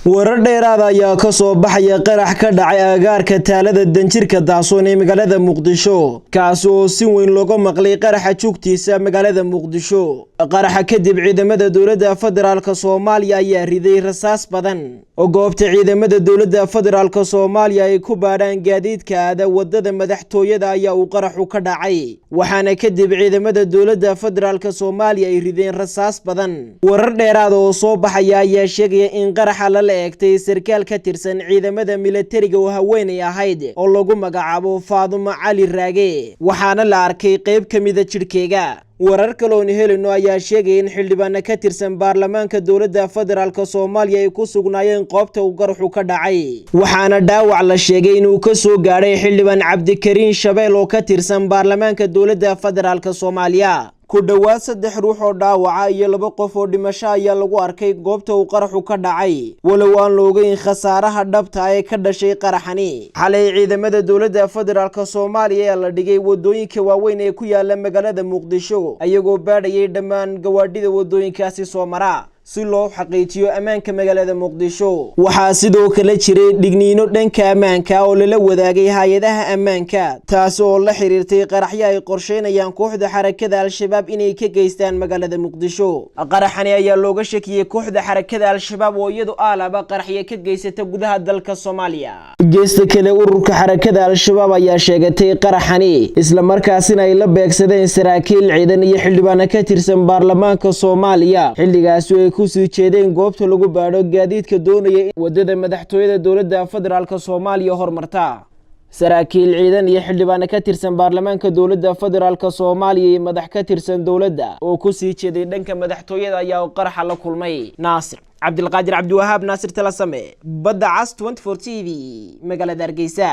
Warar dheeraada ayaa ka soo baxaya qarax ka dhacay agagaarka taalada Danjirka Daahsoon ee magaalada Muqdisho, kaasi oo si weyn looga maqlay qaraxa jugtiisa magaalada Muqdisho. Qaraxa kadib, ciidamada dowladda Federaalka Soomaaliya ayaa riday rasaas badan oo goobta ciidamada dowladda Federaalka Soomaaliya ay ku baadhaan gaadiidka aada wadada madaxtooyada ayaa uu qaraxu ka dhacay, waxaana kadib ciidamada dowladda Federaalka Soomaaliya ay rideen rasaas badan. Warar dheeraada oo soo baxaya ayaa sheegaya in qaraxa lala eegtay sarkaal ka tirsan ciidamada milatariga oo haweenay ahayd oo lagu magacaabo Faadumo Cali Raage, waxaana la arkay qayb ka mida jidhkeega. Warar kaloon helino ayaa sheegaya in xildhibaano ka tirsan baarlamaanka dowladda Federaalka Soomaaliya ay ku sugnaayeen goobta uu qaraxu ka dhacay, waxaana dhaawac la sheegay inuu ka soo gaadhay xildhibaan Cabdikariin Shabeel oo ka tirsan baarlamaanka dowladda Federaalka Soomaaliya. Ku dhowaad saddex ruux oo dhaawaca iyo laba qof oo dhimasho ayaa lagu arkay goobta uu qaraxu ka dhacay, walow aan la ogeyn khasaaraha dhabta ee ka dhashay qaraxani. Xalay ciidamada dowladda Federaalka Soomaaliya ayaa la dhigay wadooyinka waaweyn ee ku yaala magaalada Muqdisho, ayagoo baadhayay dhammaan gawaadhida wadooyinkaasi soo mara si loo xaqiijiyo ammaanka magaalada Muqdisho. Waxaa sidoo kale jiray dhigniino dhanka ammaanka oo lala wadaagay hay-adaha ammaanka, taasi oo la xiriirtay qaraxyo ay qorsheynayaan kooxda Xarakada Al-Shabaab inay ka geystaan magaalada Muqdisho. Qaraxani ayaa looga shakiyey kooxda Xarakada Al-Shabaab oo iyadu aalaba qaraxyo ka geysata gudaha dalka Soomaaliya. Geesta kale, ururka Xarakada Al-Shabaab ayaa sheegatay qaraxani, islamarkaasina ay la beegsadeen saraakiil ciidan iyo xildhibaano ka tirsan baarlamaanka Soomaaliya, xilligaasi ay kusii jeedeen goobta lagu baadho gaadiidka doonaya wadada madaxtooyada dowladda Federaalka Soomaaliya hormarta. Saraakiil ciidan iyo xildhibaano ka tirsan baarlamaanka dowladda Federaalka Soomaaliya iyo madax ka tirsan dowladda oo kusii jeeday dhanka madaxtooyada ayaa qaraxa la kulmay. Naasir Cabdilqaadir Cabdiwahaab, Naasir Talasame, Badda Cas 24 TV, magaalada Hargeysa.